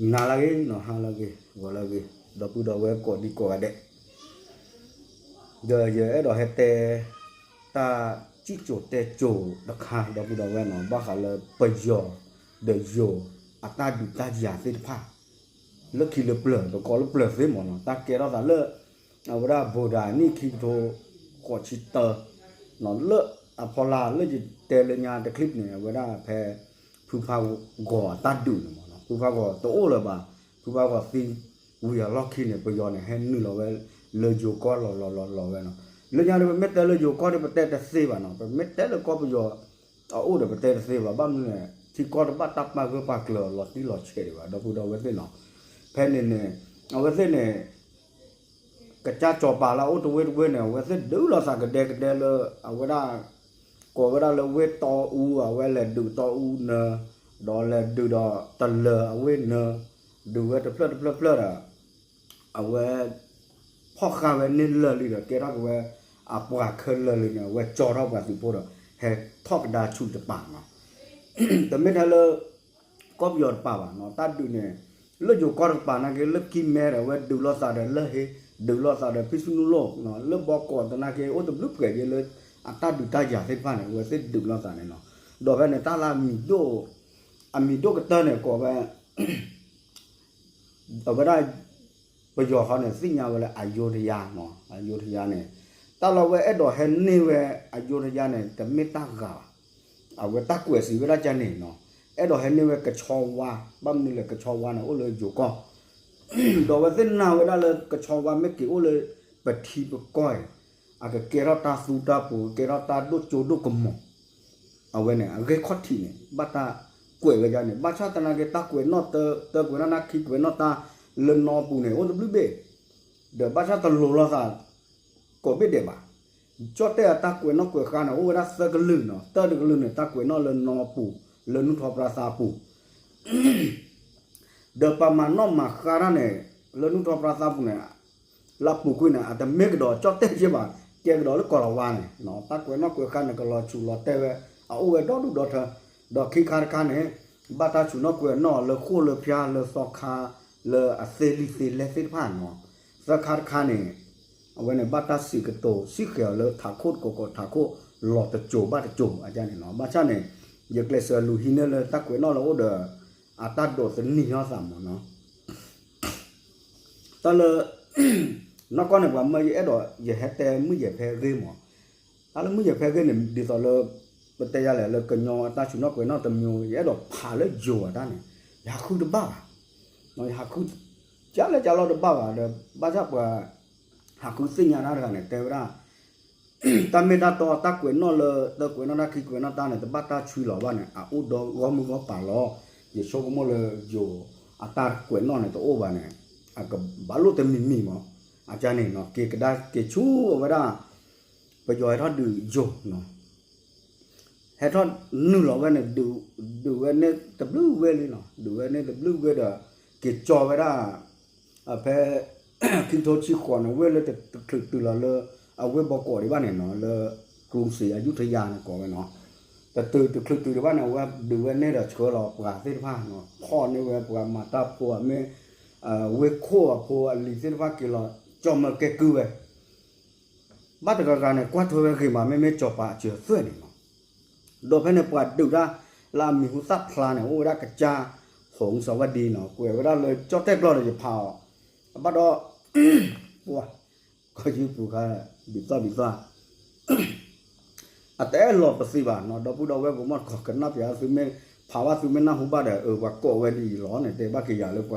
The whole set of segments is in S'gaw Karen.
နၤလၢအဂ့ၤနီၤ ဟါလၢအဂ့ၤ ဂီၤလၢအဂ့ၤ ဒီပုၢ်ဒီဝဲၢ်ကိးဒံကိးဂၤဒဲး, ဒီးယအဲၣ်ဒိးဟဲတဲ တၢ်စံၣ်စိၤတဲစိၤတခါ ဒီပုၢ်ဒီဝဲၢ်နီၤ ဘၣ်ဃးလၢပယီၤ ဒီးယိၤ အတၢ်ဒုးတၢ်ယၤသ့ၣ်တဖၣ် လၢခံလၢပျၢၤ ပကိးလၢပျၢၤသ့မ့ၢ်နီၤ တၢ်ကဲထီၣ်သးလၢ အဝဲဒၣ် ဘိးဒၣ်နံၣ်ခံကထိ ဃိးဆံတၢ လၢအဖီလာ်လၢယတဲလၢညါတချံၣ်န့ၣ် အဝဲဒၣ်ဖဲ ဖုဖးဂီၤအတၢ်ဒုးန့ၣ်မ့ၢ်နီၤ ဖုဖးဂီၤတအိၣ်လၢၤဘၣ် ဖုဖးဂီၤသံဝံၤအလီၢ်ခံန့ၣ် ပယီၤန့ၣ် ဟဲနုာ်လီၤဝဲ လၢယိၤကီၢ်လီၤလီၤလီၤလီၤဝဲနီၤ လၢညါန့ၣ် ပမ့ၢ်တဲလၢယိၤကီၢ်န့ၣ် ပတဲတသ့ဘၣ်နီၤ ပမ့ၢ်တဲလၢကီၢ်ပယီၤ အအိၣ်ဒီးပတဲတသ့ဘၣ် ဘၣ်မနုၤလဲၣ် ထံကီၢ်တဘၣ်တၢ်ပာ်ဂၢၢ်ပာ်ကျၢၤလီၤတံၢ်လီၤဆဲးဒံးဘၣ် ဒီပုၢ်ဒီဝဲၢ်သ့ၣ်နီၤ ဖဲန့ၣ်န့ၣ် အဝဲသ့ၣ်န့ၣ် ကစၢ်စီၤပၤလၢအအိၣ်တဝ့တဝ့န့ၣ် အဝဲသ့ၣ်ဒုးလိာ်သးကဒဲကဒဲလၢ အဝဲဒၣ် ကိးဝဲဒၣ်လၢဝ့ၢ်တီအူ အဝဲလဲၤဒုးတီအူနၢၤ, ဒီးလဲၤဒုးဒီးတလၢၤအဝ့ၢ်နၢၤ, ဒုးဝဲတဖျၢၣ်တဖျၢၣ်တဖျၢၣ်ဒီး အဝဲ ဖီၣ်ဃာ်ဝဲန့ၢ်လၢာ်လံဒီး ကဲထီၣ်က့ၤဝဲ အပှၤခဲလၢာ်လံန့ၣ် အဝဲကၠီထီၣ်ပှၤသုးဖိဒီး ဟဲထီၣ်ကဒါဆူၣ်တပၤနီၤ တမ့ၢ်ထဲလၢ ကီၢ်ပယီၤတပၤဘၣ်နီၤ တၢ်ဒုးန့ၣ် လၢယိၤကီၢ်တကပၤနာ်က့ လၢကံမဲဒီး အဝဲဒုးလိာ်သးဒီးလၢဟ့ ဒုးလိာ်သးဒီးဖံဆူနုၣ်လိၣ် လၢဘီကီးသနာ်က့ အိၣ်တဘျုးပှဲၤက့လၢ အတၢ်ဒုးတၢ်ယၤသ့ၣ်တဖၣ်န့ၣ် အဝဲသ့ၣ်ဒုးလိာ်သးန့ၣ်နီၤ ဒီးဖဲန့ၣ် တၢ်လၢအမံၤဒိၣ် အမံၤဒိၣ်ကတၢၢ်န့ၣ် ကိးဝဲ အဝဲဒၣ် ပယီၤဃီန့ၣ် သ့ၣ်ညါဝဲလၢအယိထယါမ့ၢ် အယိထယါန့ၣ် တၢ်လၢအဝဲအဲၣ်ဒိးဟဲန့ၢ်ဝဲအယိထယါန့ၣ် တမ့ၢ်တၢ်ဂၤဘၣ် အဝဲတၢ်ကွဲးစံးဝဲဒၣ်ကန့ၣ်နီၤ အဲၣ်ဒိးဟဲန့ၢ်ဝဲကဆီဝါ ဘၣ်မနုၤလဲၣ် ကဆီဝါန့ၣ် အိၣ်လၢယိၤကီၢ် ဒီးအဝဲသ့ၣ်နာ်ဝဲဒၣ်လၢကဆီဝါမ့ၢ်က့ၤအိၣ်လၢ ပထံပကီၢ်အံၤ အကကဲထီၣ်တၢ်သူတၢ်ပူၤ ကကဲထီၣ်တၢ်ဒိၣ်ကၠိဒိၣ်ကမီၤ အဝဲန့ၣ် အဂ့ၢ်ခီၣ်ထံးန့ၣ် ဘၣ်တၢ်ကွဲးဝဲဒၣ်န့ၣ် ဘၣ်ဆၣ်သနာ်က့ တၢ်ကွဲးနီၣ်တၢ တၢကွဲးနီၣ်တၢ် ခံကွဲးနီၣ်တၢ် လၢနီပူၤန့ၣ် အိၣ်တဘျုးဘ့ၣ် ဒီးဘၣ်ဆၣ်တလိၤလိာ်သး ကိးဘ့ၣ်ဒဲးဘၣ် ကၠီၣ်တဲၣ်အတၢ်ကွဲးနီၣ်ကွဲးဃါန့ၣ် အိၣ်ဝဲဒၣ်သၢကလုာ်နီၤ တၢတကလုာ်န့ၣ် တၢ်ကွဲးနီၣ်လၢနီပူၤ လၢနူၢ်ထီၣ်ပြၣ်သးပူၤ ဒီးပှၤမၤနီၣ်မၤဃါတၢ်န့ၣ် လၢနူၢ်ထီၣ်ပြၣ်သးပူၤန့ၣ် လၢအပူၤကွံာ်န့ၣ် အတမ့ၢ်ကဒီးကၠီၣ်တဲၣ်က့ဘၣ် ကဲကဒီးလၢကီၢ်လီၤဝါန့ၣ် တၢ်ကွဲးနီၣ်ကွဲးဃါန့ၣ် ကလီၤဆူၣ်လီၤတဲာ်ဝဲ အအိၣ်ဝဲဒီဒူၣ်ဒီထၢ ဒီးခံခါတခါန့ၣ် ဘၣ်တၢ်ဆူၣ်နီၣ်ကွဲးနီၣ်လၢဃိၣ်လၢဖၠါ လၢသီခါ လၢအသ့လံာ်သ့လဲၢ်သ့ၣ်တဖၣ်နီၤ သၢခါတခါန့ၣ် အဝဲန့ၣ်ဘၣ်တၢ်စံးကတိၤစံးဃဲၤအီၤလၢထးခိၣ်တကိးကိး ထးခိၣ်လီၤတစိၤဘၣ်တစိၤအကန့ၣ်နီၤ ဘၣ်ဆၣ်န့ၣ် ယကျဲးစၢးလူၤဟံးန့ၢ်လၢတၢ်ကွဲးနီၣ်လၢအိၣ်ဒီး အတၢ်ဒိးသန့ၤထီၣ်သးမ့ၢ်နီၤ တၢ်လၢ နီၢ်ကီၢ်န့ၣ် ပှၤမၢယအဲၣ်ဒိး ယဟဲတဲမုၢ်ယဲၢ်ဖဲအဂ့ၢ်မ့ၢ် တၢ်လၢမုၢ်ယဲၢ်ဖဲအဂ့ၢ်န့ၣ် ဒ်သိးလၢ ပတဲယၤလဲၣ်လၢကညီအတၢ်ဆူၣ်နီၣ်ကွဲးနီၣ်တမံၤ ယအဲၣ်ဒိးဖးလၢယိၤအတၢ်န့ၣ် ယဟးဃုတဘၣ်ဘၣ် ယဟးဃု ကလဲကလီတဘၣ်ဘၣ်ဒီး ဘၣ်ဆၣ်ပှၤ ဟးဃုသ့ၣ်ညါတၢ်တဂၤန့ၣ် တဲဝဲဒၣ် တၢ်မ့ၢ်တၢ်တီ တၢ်ကွဲးနီၣ်လၢ တၢ်ကွဲးနီၣ်တၢ်ခံကွဲးနီၣ်တၢ်န့ၣ် တဘၣ်တၢ်ဆွံလီၤဘၣ်န့ၣ် အအိၣ်ဒီးဂီၢ်မုၢ်ဂီၢ်ပၤလီၤ. ယဆိကမိၣ်လၢယိၤအတၢ်ကွဲးနီၣ်န့ၣ်တအိၣ်ဘၣ်န့ၣ် အကဘၣ်လိၣ်တမံၤမံၤမး အကန့ၣ်နီၤ က့ၤကဒါက့ၤဆူအဝဲဒၣ် ပယီၤဟဲထီၣ်ဒုးယိၤနီၤ ဟဲထီၣ်နုာ်လီၤဝဲန့ၣ် ဒုးဝဲန့ၣ်တဘျုးဝဲလံနီၤ ဒုးဝဲန့ၣ်တဘျုးဝဲဒီး က့ၤကၠီဝဲဒၣ် ဖဲ ခံကထိဆံဃိးန့ၣ် ဝ့ၢ်လၢတချုးတုၤလီၤလၢ အဝ့ၢ်ဘီကီးဒံးဘၣ်န့ၣ်နီၤ လၢ ကရုၣ်စံၣ်အယူထယၤန့ၣ်ကိးဝဲနီၤ တတုၤတချုးတုၤဒံးဘၣ်န့ၣ် အဝဲဒုးဝဲန့ၣ်ဒီးဆှၢလီၤပှၤသ့ၣ်တဖၣ်နီၤ ဖီၣ်န့ၢ်ဝဲပှၤမၤတၢ်ဖိအမ့ၢ် ဝ့ၢ်ခိၣ်အဖိအလံၤသ့ၣ်တဖၣ်က့ၤလီၤ ကၠီၣ်မၢကဲကုၢ်ဝဲ ဘၣ်တဂၤဂၤန့ၣ် ကွၢ်ထွဲဝဲဂ့ၤမး မ့မ့ၢ်စီၤပၤအစၢၤသွဲၣ်န့ၣ်နီၤ ဒီးဖဲန့ၣ်ပှၤဒုးတၢ်လၢအမံၤဟူသၣ်ဖျါန့ၣ် အိၣ်ဝဲဒၣ်ကစၢ် ဟုံစဝဒံနီၤ ကွဲးဝဲဒၣ်လၢကၠီၣ်တဲၣ်ကျီၢ်ဒီးယဖးအီၤ ဘၣ်ဒီး ပှၤ ကီၢ်ယူပူၤခါ ဒ်သိးဒ်သိး အတအဲၣ်လီၤပသံဘၣ်နီၤ ဒီပုၢ်ဒီဝဲၢ်ကမီၣ်တခီ ကနၣ်ပျးသုမ့ၢ် ဖးဘၣ်သုမ့ၢ်နၢ်ဟူဘၣ်ဒီး အၢ ပှၤကိးဝဲဒ်အံၤလီၤန့ၣ် တဲဘၣ်က့ၤယၤလၢ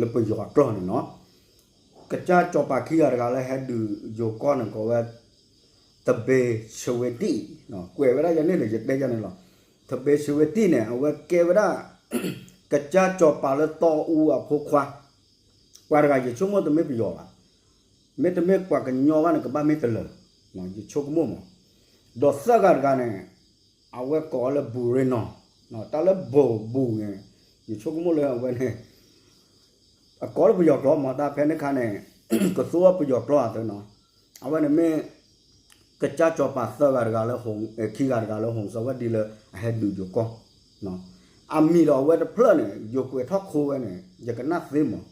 လၢပယီၤအကျီၢ်န့ၣ်နီၤ ကစၢ်စီၤပၤခံဂၤတဂၤလၢဟဲဒုးယိၤကီၢ်န့ၣ် ကိးဝဲ တဘ့ၣ်ဆဝ့တံၣ် ကွဲးဝဲဒၣ်ယၤန့ၣ်ဒီး ယတဲယၤန့ၣ်လီၤ တဘ့ၣ်ဆဝ့တံၣ်န့ၣ် အဝဲကဲဝဲဒၣ် ကစၢ်စီၤပၤလၢတီအူအဖိခွါ ပှၤတဂၤယဆိကမိၣ်တမ့ၢ်ပယီၤဘၣ် မ့တမ့ၢ်ပှၤကညီဘၣ်န့ၣ် ကဘၣ်မ့ၢ်တလၢၤ ယဆိကမိၣ်မး ဒီးသၢဂၤတဂၤန့ၣ် အဝဲကိးလၢဘူးရ့နီၤ တၢ်လၢဘူးဘူးန့ၣ် ယဆိကမိၣ်လၢအဝဲန့ၣ် အကိးလၢပယီၤကျိာ်မး တၢ်ဖဲန့ၣ်ခါန့ၣ် ကသိပယီၤကျိာ်အသးနီၤ အဝဲန့ၣ်မ့ၢ် ကစၢ်စီၤပၤသၢဂၤတဂၤလၢ ခံဂၤတဂၤလၢ ဟုံစဝဒံလၢအဟဲဒုးယိၤကီၢ် အမံၤဒီးအဝဲတဖျၢၣ်န့ၣ် ယိၤကွဲးထီၣ်ခိဝဲန့ၣ် ယကနၣ်သ့မး,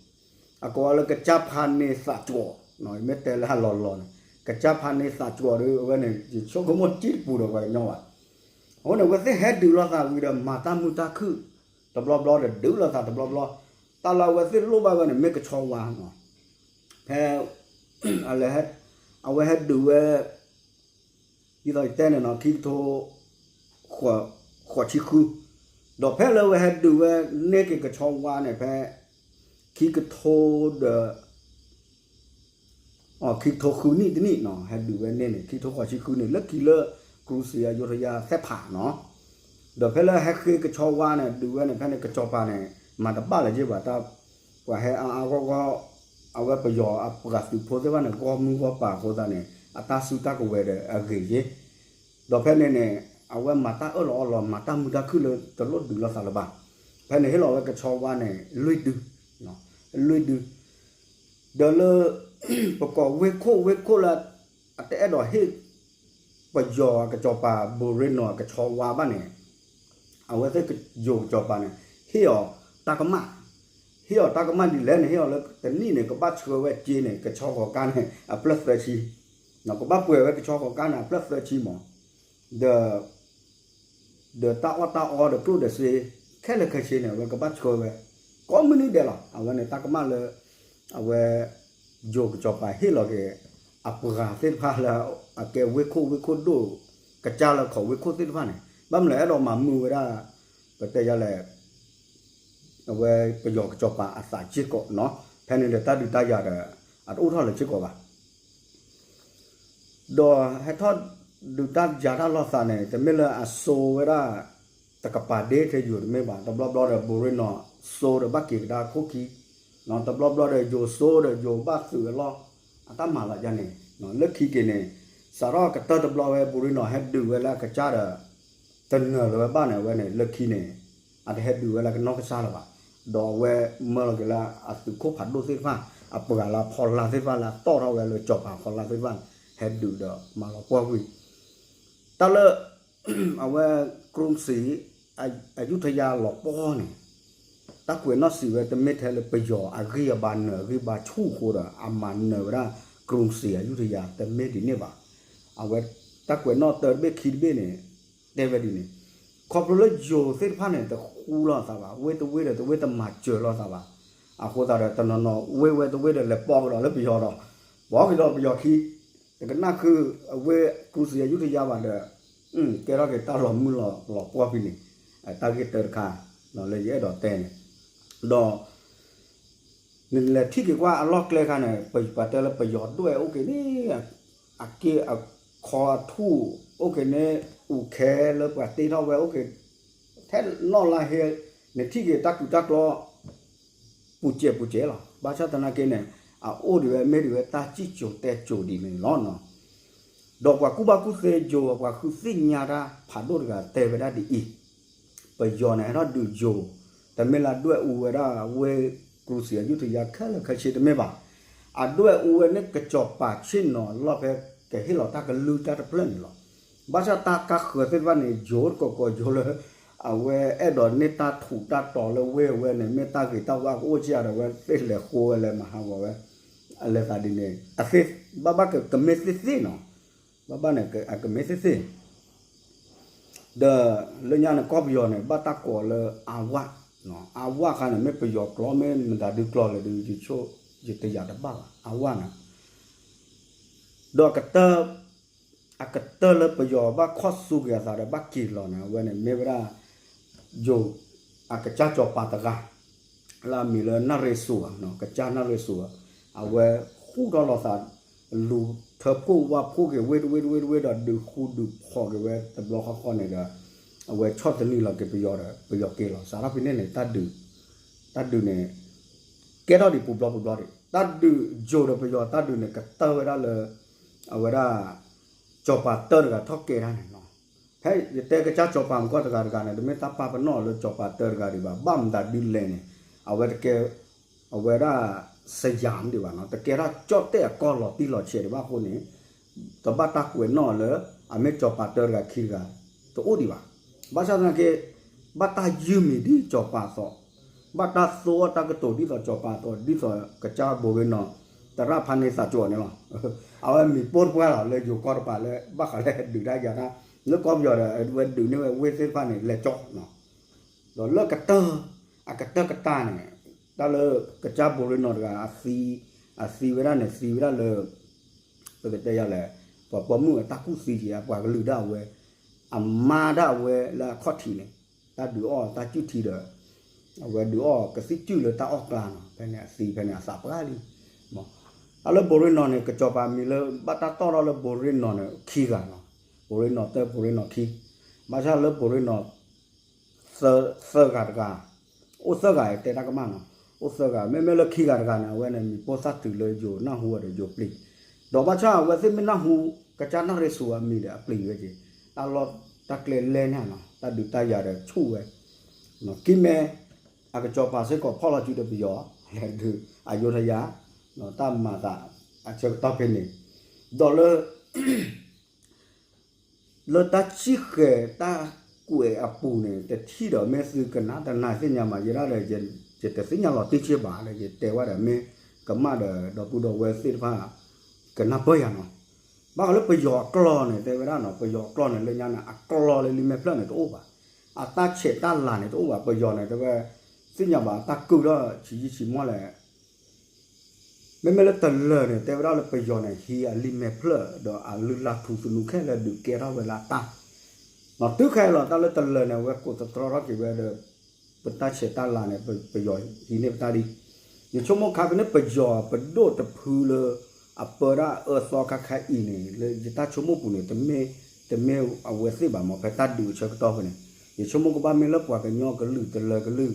အကိးဝဲလၢကစၢ်ဖးန့ၢ်သးကၠီ, မ့ၢ်တဲလၢအလီၤလီၤန့ၣ် ကစၢ်ဖးန့ၢ်သးကၠီဒီး အဝဲန့ၣ် ယဆိကမိၣ်တံၢ်တပူၤဒီးပှၤကညီဘၣ်. အဃိန့ၣ် အဝဲသ့ၣ်ဟဲဒုးလိာ်သးဝံၤဒီး မၤတၢ်မုာ်တၢ်ခုၣ်တဘျီဘျီဒီး ဒုးလိာ်သးတဘျီဘျီ, တၢ်လၢအဝဲသ့ၣ်လိၣ်ဘၣ်ဝဲန့ၣ် မ့ၢ်ကဆီဝါမး, ဖဲ အဝဲဟဲဒုးဝဲ ဒ်သိးယတဲန့ၣ်နီၤ ခံကထိ ဃိးဆံဃု, ဒီးဖဲလၢအဝဲဟဲဒုးဝဲန့ၢ်က့ၤကဆီဝါန့ၣ် ဖဲ ခံကထိဒီး ခံကထိဃုနံၣ်တနံၣ်နီၤ ဟဲဒုးဝဲန့ၢ်န့ၣ် ခံကထိဃိးဆံဃုန့ၣ် လၢခံလၢ ကရူၢ်စံၣ်အယိၤထယၤသဲးဖးနီၤ, ဒီးဖဲလၢဟဲဃ့ကဆီဝါန့ၣ် ဒုးဝဲန့ၣ် ဖဲန့ၣ်ကစီၤပၤန့ၣ် မၤတဘၣ်လၢၤက့ၤဘၣ် တၢ် ပှၤဟဲအါအါဂီၢ်ဂီၢ်, အဝဲပယီၤအပှၤသုးဖိသ့ၣ်တဖၣ်န့ၣ် ဂီၢ်မုၢ်ဂီၢ်ပၤအဃိသတးန့ၣ် အတၢ်စုတၢ်ကဝဲၤဒီးအဂ့ၤယ့ၢ်, ဒီးဖဲန့ၣ်န့ၣ် အဝဲမၤတၢ်အၢၣ်လီၤအီလီၤ မၤတၢ်မုာ်တၢ်ခုၣ်လၢတလိၣ်ဒုးလိာ်သးလၢၤဘၣ်. ဖဲန့ၣ်ဟ့ၣ်လီၤဝဲကဆီဝါန့ၣ် လွံၢ်ဒု, လွံၢ်ဒု ဒီးလၢ ပကိးဝ့ၢ်ခိၣ် ဝ့ၢ်ခိၣ်လၢ အတအဲၣ်ဒိးဟ့ၣ် ပယီၤအကစီၤပၤ ဘိၤရ့နီၤအကဆီဝါဘၣ်န့ၣ် အဝဲသ့ၣ်ယိၤကစီၤပၤန့ၣ် ဟ့ၣ်အီၤတၢ်ကမၣ်, ဟ့ၣ်အီၤတၢ်ကမၣ်ဒ်လဲၣ်န့ၣ် ဟ့ၣ်အီၤလၢတနံၣ်န့ၣ် ကဘၣ်ဆှၢဝဲစ့န့ၣ် ကဆီဂီၤကါန့ၣ် အဖျၢၣ်သၢဆံ, ကဘၣ်ပှဲၤဝဲကဆီဂီၤကါန့ၣ် အဖျၢၣ်သၢဆံမး, ဒီး ဒီးတၢ်အီၣ်တၢ်အီဒီးကျိၣ်ဒီးစ့ ခဲလၢာ်ခဲဆ့န့ၣ် အဝဲကဘၣ်ဆှၢဝဲ ကိးမုၢ်နံၤဒဲးလီၤ. အဝဲန့ၣ်တၢ်ကမၣ်လၢ အဝဲ ယိၤကစီၤပၤဟ့ၣ်လီၤက့ၤ အပှၤသ့ၣ်တဖၣ်လၢ အကဲဝ့ၢ်ခိၣ် ဝ့ၢ်ခိၣ်ဒိၣ် ကစၢ်လၢခိးဝ့ၢ်ခိၣ်သ့ၣ်တဖၣ်န့ၣ် ဘၣ်မနုၤလဲၣ် အဲၣ်ဒိးမၤမုာ်ဝဲဒၣ် ပတဲယၤလဲၣ် အဝဲပယီၤကစီၤပၤအသးစ့ၢ်ကီးနီၤ. ဖဲန့ၣ်ဒီးတၢ်ဒုးတၢ်ယၤဒီး အတအိၣ်ထီၣ်လၢၤစ့ၢ်ကီးဘၣ်. ဒီးဟဲထီၣ်ဒုးတၢ်ယၤတၢ်လိာ်သးန့ၣ် တမ့ၢ်လၢအစိဝဲဒၣ် တကပၤဒ့ထဲယိၤတမ့ၢ်ဘၣ်. တဘျီဘျီဒီး ဘိၤရ့နီၤစိဒီးဘၣ်က့ၤကဒါခိၣ်ခံ, တဘျီဘျီဒီးယိၤစိဒီးယိၤဘၣ်သုးအလီၢ် အတၢ်မၤလၢယါန့ၣ် လၢခံက့ၤန့ၣ် စးထီၣ်ကတၢၢ်တဘျီဝဲ ဘိၤရ့နီၤဟဲဒုးဝဲလၢအကစၢ်ဒီး တနၢၤလၢၤဝဲဘၣ်န့ၣ် အဝဲန့ၣ် လၢခံန့ၣ် အတဟဲဒုးဝဲလၢကနီၢ်ကစၢ်လၢၤဘၣ်. ဒီးအဝဲမၢလီၤက့ၤလၢအသုးခိၣ်ဖးဒိၣ်သ့ၣ်တဖၣ် အပှၤလၢအဖီလာ်သ့ၣ်တဖၣ်လၢအတီၣ်ထီၣ်ဝဲလၢကစီၤပၤဖီလာ်သ့ၣ်တဖၣ် ဟဲဒုးဒီးမၤလီၤပှီၢ်ကွံာ် တၢ်လၢ အဝဲ ကရူၢ်စံၣ် အယူထယၤလီၤပှီၢ်န့ၣ် တၢ်ကွဲးနီၣ်စံးဝဲတမ့ၢ်ထဲလၢပယီၤအဂံၢ်အဘါနၢၤအဂံၢ်ဘါဆူၣ်အဃိဒီး အမၤနၢၤဝဲဒၣ် ကရူၢ်စံၣ်အယူထယၤတမ့ၢ်ဒ်န့ၣ်ဘၣ်. အဝဲ တၢ်ကွဲးနီၣ်တၢတဘ့ၣ်ခံတဘ့ၣ်န့ၣ် တဲဝဲဒ်န့ၣ် ခီဖျိလၢယိၤသ့ၣ်တဖၣ်န့ၣ် တဃူလိာ်သးဘၣ်, ဝ့ၢ်တဝ့ၢ်ဒီးတဝ့ၢ်တမၤစၢၤလိာ်သးဘၣ်. အဃိသတးဒီး တနီၤနီၤဝ့ၢ်ဝဲတဝ့ၢ်ဒီးလဲၤပိာ်ကဒီးလၢပယီၤဒီး ပိာ်ကဒီးပယီၤခံ တကနၣ်ဃု အဝ့ၢ်ကရူၢ်စံၣ်အယူထယၤဘၣ်ဒီး ကဲထီၣ်က့ၤတၢ်လီၤမုၢ်လီၤပှီၢ်ဖဲန့ၣ် တၢ်ဂ့ၢ်တၢတခါ လၢယအဲၣ်ဒိးတဲန့ၣ် ဒီး နလဲၤထံၣ်က့ၤကွၢ်အလီၢ်ကျဲခါန့ၣ် ပှၤတဲလၢပယီၤဒွဲၣ်အိၣ်က့ၤန့ၣ် အက့ၢ်အခီအထူၣ် အိၣ်က့ၤန့ၣ် အူးခဲလၢပှၤတ့ထီၣ်ဝဲအိၣ်က့ၤ ထဲနီၣ်လါဟ့ နထံၣ်က့ၤတၢ်ကူၣ်တၢ်ကျီ ပူၤစဲးပူၤစဲးလီၤ. ဘၣ်ဆၣ်သနာ်က့န့ၣ် အအိၣ်ဒံးဝဲမ့ၢ်ဒံးဝဲတၢ်စံၣ်စိၤတဲစိၤဒ်န့ၣ်လီၤ. ဒီးပှၤကူၣ်ဘၣ်ကူၣ်သ့ယိၤ ပှၤဃုသ့ၣ်ညါတၢ်ဖးဒိၣ်တဂၤတဲဝဲဒၣ်ဒ်အံၤ, ပယီၤန့ၣ် ဟဲထီၣ်ဒုးယိၤ တမ့ၢ်လၢအဒွဲၣ်အူဝဲဒၣ်ဝ့ၢ်ကရူၢ်စံၣ်အယူထယၤခဲလၢာ်ခဲဆ့တမ့ၢ်ဘၣ်. အဒွဲၣ်အူဝဲန့ၣ် ကစီၤပၤဆ့ၣ်နီၤလီၢ်ဖဲ ကဟ့ၣ်လီၤတၢ်ကလုၢ်တၢ်တဖျၢၣ်န့ၣ်လီၤ. ဘၣ်ဆၣ်တၢ်ကါဃၢၤသ့ၣ်တဖၣ်န့ၣ် ယိၤတကိးကိးယိၤလၢ အဝဲအဲၣ်ဒိးန့ၢ်တၢ်ထူးတၢ်တီၤလၢဝ့ၢ်အဝဲန့ၣ် မ့ၢ်တၢ်ဂ့ၤတၢ်ဝါကအိၣ်က့ၤဒီး အဝဲသ့ၣ်လဲၤဃိဝဲလဲၤမၤဟးဂီၤဝဲ အလဲၤသးဒ်န့ၣ် အသ့ၣ် ဘၣ်ဘၣ်ကကမ့ၢ်သ့ၣ်သ့ၣ်နီၤ, ဘၣ်ဘၣ်န့ၣ် အကမ့ၢ်သ့ၣ်သ့ၣ် ဒီးလၢညါန့ၣ် ကီၢ်ပယီၤန့ၣ် ဘၣ်တၢ်ကိးလၢအဝၣ်, အဝၣ်ခါန့ၣ် မ့ၢ်ပယီၤကျိာ် မ့ၢ်မတၤဒုကျိာ်လဲၣ်ဒီး ယဆိ ယတယာ်တဘၣ်ဘၣ် အဝၣ်န့ၣ် ဒီးအကတၢၢ် အကတၢၢ်လၢပယီၤဘၣ်ခီၣ်ဆူက့ၤအသးဒီးဘၣ်က့ၤလီၤန့ၣ် အဝဲန့ၣ်မ့ၢ်ဝဲဒၣ် ယိၤ အကစၢ်စီၤပၤတဂၤ လၢအမံၤလၢနၣ်ရ့စိၤဧါ, ကစၢ်နၣ်ရ့စိၤဧါ, အဝဲဃူထီၣ်လီၤသး လူၤထၢဖှိၣ်ဝၣ်ဖှိၣ်က့ၤဝ့ၢ်တဝ့ၢ်တဝ့ၢ်တဝ့ၢ်ဒီး ဒုးဃူဒုးဖိးက့ၤဝဲတဘျီဃီဃီန့ၣ်ဒီး အဝဲဆီၣ်သနံးလီၤက့ၤပယီၤဒီး ပယီၤက့ၤလီၤ စးထီၣ်ဖဲန့ၣ်န့ၣ် တၢ်ဒုး တၢ်ဒုးန့ၣ် ကဲထီၣ်ဒံးပူၤဘျီပူၤဘျီဒံး တၢ်ဒုးယိၤဒီးပယီၤတၢ်ဒုးန့ၣ် ကတၢၢ်ဝဲဒၣ်လၢ အဝဲဒၣ် စီၤပၤတၢတဂၤထီၣ်ကဲတၢ်န့ၣ်လီၤ. ဖဲယတဲကစၢ်စီၤပၤမကီၢ်တဂၤတဂၤန့ၣ် တမ့ၢ်တၢ်ပာ်ပနီၣ်လၢစီၤပၤတၢတဂၤဒံးဘၣ် ဘၣ်မတၤဒ်လဲၣ်န့ၣ် အဝဲတကဲ အဝဲဒၣ် စယၤမ့ၢ်ဒံးဘၣ်နီၤ တကဲထီၣ်ကၠီၣ်တဲၣ်အကီၢ်လီၤတံၢ်လီၤဆဲးဒံးဘၣ်အဃိန့ၣ် တဘၣ်တၢ်ကွဲးနီၣ်လၢ အမ့ၢ်စီၤပၤတၢတဂၤခံတဂၤ တအိၣ်ဒံးဘၣ်. ဘၣ်ဆၣ်သနာ်က့ ဘၣ်တၢ်ယုၢ်မံၤဒ်စီၤပၤအသိး, ဘၣ်တၢ်သိအီၣ်တၢ်ကတိၤဒ်သိးစီၤပၤအသိး, ဒ်သိးကစၢ်ဘိရ့နီၣ် သရၣ်ဖးန့သးကၠိန့ၣ်လီၤ. အဝဲမ့ၢ်ပိၢ်တပှၢ်လီၤ လၢယိၤကီၢ်တပၤလၢ ဘၣ်ဃးလၢဒုးတၢ်ယၤတၢ် လၢကီၢ်ပယီၤဒီး အဝဲဒုးန့ၢ်ဝဲဝ့ၢ်သ့ၣ်တဖၣ်န့ၣ် လဲၤကၠီနီၤ. ဒီးလၢကတၢၢ် အကတၢၢ်ကတၢၢ်န့ၣ် တၢ်လၢကစၢ်ဘိရ့နီၣ်တဂၤ အသံဝဲဒၣ်န့ၣ် သံဝဲဒၣ်လၢ ပကတဲယၤလဲၣ်, ပှၤပိာ်မုၣ်အတၢ်ကူၣ်သံက့ၤ အပှၤကလုာ်ဒၣ်ဝဲ, အမါဒၣ်ဝဲလၢအခီၣ်ထံးန့ၣ်, တၢ်ဒုးအီၣ်တၢ်ကုၢ်ထံဒီး အဝဲဒုးအီၣ်ကသံၣ်ကုၢ်လၢတၢ်အီၣ်ကျါနီၤ, ဖဲန့ၣ်အသံဖဲန့ၣ်အသးပှၢ်လံ. တၢ်လၢဘိရ့နီၣ်န့ၣ် ကစီၤပၤမံၤလၢဘၣ်တၢ်တီၣ်ထီၣ်လၢဘိရ့နီၣ်န့ၣ် ခံဂၤနီၤ, ဘိရ့နီၣ်တၢ ဘိရ့နီၣ်ခံ, ဘၣ်ဆၣ်လၢဘိရ့နီၣ် သၢဂၤတဂၤ, အိၣ်သၢဂၤတဲတၢ်ကမၣ်နီၤ, အိၣ်သၢဂၤ မ့မ့ၢ်လၢခံဂၤတဂၤန့ၣ် အဝဲန့ၣ်မံၤပိၢ်သၣ်တုၤလၢယိၤနၢ်ဟူဝဲဒီးယိၤပျံၤ, ဒီးဘၣ်ဆၣ်အဝဲသ့ၣ်မ့ၢ်နၢ်ဟူ ကစၢ်နၣ်ရ့ၣ်စူၤအမံၤဒီးအပျံၤဝဲက့ၤ, တၢ်လီၢ်တၢ်ကျဲလဲၢ်န့ၣ်နီၤ တၢ်ဒုးတၢ်ယၤဒီးဆူၣ်ဝဲ, ကံၢ်မဲ အကစီၤပၤစ့ၢ်ကီးဖီၣ်လီၤစုဒီးပယီၤ လဲၤဒုးအယိၤထယၤ, တၢ်မၤသးအဆၢကတီၢ်ဖဲန့ၣ်, ဒီးလၢ လၢတၢ်ဆံၣ်ဃဲၤတၢ်ကွဲးအပူၤန့ၣ် တထံၣ်ဒီးမ့ၢ်သုကနၣ်တနၢ်သ့ၣ်ညါမး ယဲဒၣ်ဒီး ယတသ့ၣ်ညါလီၤတံၢ်က့ဘၣ်လၢ ယတဲဝဲဒီးမ့ၢ်ကမၣ်ဒီး ဒီပုၢ်ဒီဝဲၢ်သ့ၣ်တဖၣ် ကနၢ်ပၢၢ်ယၤနီၤ. ဘၣ်ဃးလၢပယီၤအကျိာ်န့ၣ် တဲဝဲဒၣ်နီၤ ပယီၤအကျိာ်န့ၣ် လၢညါန့ၣ် အကျိာ်လၢလံာ်မဲာ်ဖျၢၣ်န့ၣ်တအိၣ်ဘၣ်, အတၢ်ဆဲးတၢ်လၤန့ၣ်တအိၣ်ဘၣ်, ပယီၤန့ၣ် တဲဝဲ သ့ၣ်ညါဘၣ်အတၢ်ကုၢ်ထီၣ်ဆံးယံာ်ဆံးမီၢ်လဲၣ် မ့မ့ၢ်လၢတလၢာ်န့ၣ် တဲဝဲဒၣ်လၢပယီၤန့ၣ် ဟံးအလံာ်မဲာ်ဖျၢၣ်ဒီးအလုၢ်လၢ်ထူသနူခဲလၢာ်ဒုးကဲထီၣ်ဝဲလၢအတၢ်, တုၤခဲအံၤလီၤ တၢ်လၢတလၢာ်န့ၣ် အဝဲကိးသတြီထီၣ်က့ၤဝဲဒီး ပတၢ်ဆဲးတၢ်လၤန့ၣ် ပယီၤဟံးန့ၢ်ပတၢ်ဒ်, ယဆိကမိၣ်ခါကန့ၣ် ပယီၤပဒိၣ်တဖုလၢ အပၢဒၣ်အၢသီခါခါအံၤန့ၣ် လၢယတၢ်ဆိကမိၣ်ပူၤန့ၣ် တမ့ၢ်အဝဲသ့ၣ်ဘၣ်မး ဖဲတၢ်ဒုးအဆၢကတီၢ်ဖဲန့ၣ်, ယဆိကမိၣ်ကဘၣ်မ့ၢ်လၢပှၤကညီကလုာ်တလၢာ်ကလုာ်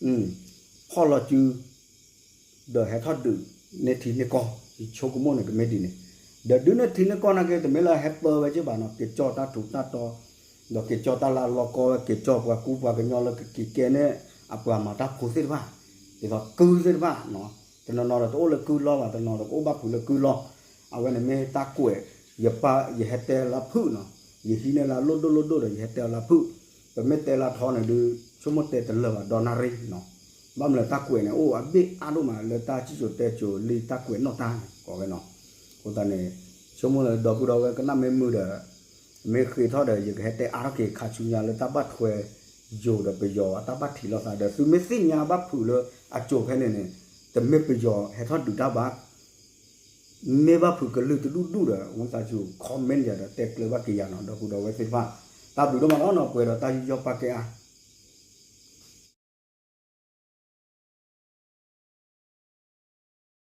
ဖီၣ်လီၤစု ဒီးဟဲထီၣ်ဒုးန့ၢ်ထံန့ၢ်ကီၢ်, ယဆိကမိၣ်န့ၣ်ကမ့ၢ်ဒ်န့ၣ်, ဒီးဒုးန့ၢ်ထံန့ၢ်ကီၢ်နာ်က့ တမ့ၢ်လၢဟဲပၢဝဲက့ဘၣ်နီၤ, က့ၤကၠီတၢ်ထူးတၢ်တီၤ, ဒီးက့ၤကၠီတၢ်လၢအလီၢ်ကီဝဲ က့ၤကၠီပှၤကူပှၤကညီလၢကက့ၤကဲန့ၢ် အပှၤမၤတၢ်ဖိသ့ၣ်တဖၣ်, ဒ်သိးကုၢ်သ့ၣ်တဖၣ်, တနီၤနီၤဒီးတအိၣ်လၢကုၢ်လီၢ်ဘၣ်, တနီၤဒီးကအိၣ်ဘၣ်ဖုးလၢကုၢ်လီၢ်, အဝဲန့ၣ်မ့ၢ်တၢ်ကွဲး, ယပၢ်ယဟဲတဲလၢဖုၣ်နီၤ, ယဟံးန့ၢ်လၢလိၣ်ဒိၣ်လိၣ်ဒိၣ်ဒီး ယဟဲတဲအီၤလၢဖုၣ်, ပမ့ၢ်တဲလၢထီန့ၣ်ဒုး ဆိကမိၣ်တဲတလၢာ်ဘၣ်ဒီနၣ်ရံၣ်နီၤ, ဘၣ်မနုၤလဲၣ်တၢ်ကွဲးန့ၣ် အိၣ်အဘ့ၣ်အါဒိၣ်မးလၢတၢ်စံၣ်စိၤတဲစိၤလံတၢ်ကွဲးနီၣ်တၢ်န့ၣ် ကိးဝဲနီၤ, အဃိသတးန့ၣ် ဆိကမိၣ်လၢဒီပုၢ်ဒီဝဲၢ်ကနၣ်မ့ၢ်မုာ်ဒီး မ့ၢ်ဃ့ထီၣ်ဒီး ယကဟဲတဲအါထီၣ်က့ၤခါဆူညါလၢတၢ်ဘၣ်ထွဲယိၤဒီးပယီၤအတၢ်ဘၣ်ထံးလိာ်သးဒီး သုမ့ၢ်သ့ၣ်ညါဘၣ်ဖုးလၢအစိၤဖဲန့ၣ်န့ၣ် တမ့ၢ်ပယီၤဟဲထီၣ်ဒုးတၢ်ဘၣ် မ့ၢ်ဘၣ်ဖုးကလုာ်တဒူၣ်ဒူၣ်ဒီး ဝံသးစူၤ comment ယၤဒီးတဲကျၢၤဘၣ်က့ၤယၤနီၤ ဒီပုၢ်ဒီဝဲၢ်သ့ၣ်တဖၣ်, တၢ်ဘျုးဒိၣ်မးလီၤနီၤ ပှဲၤဒီးတၢ်ယူးယီၣ်ပာ်ကဲအါ,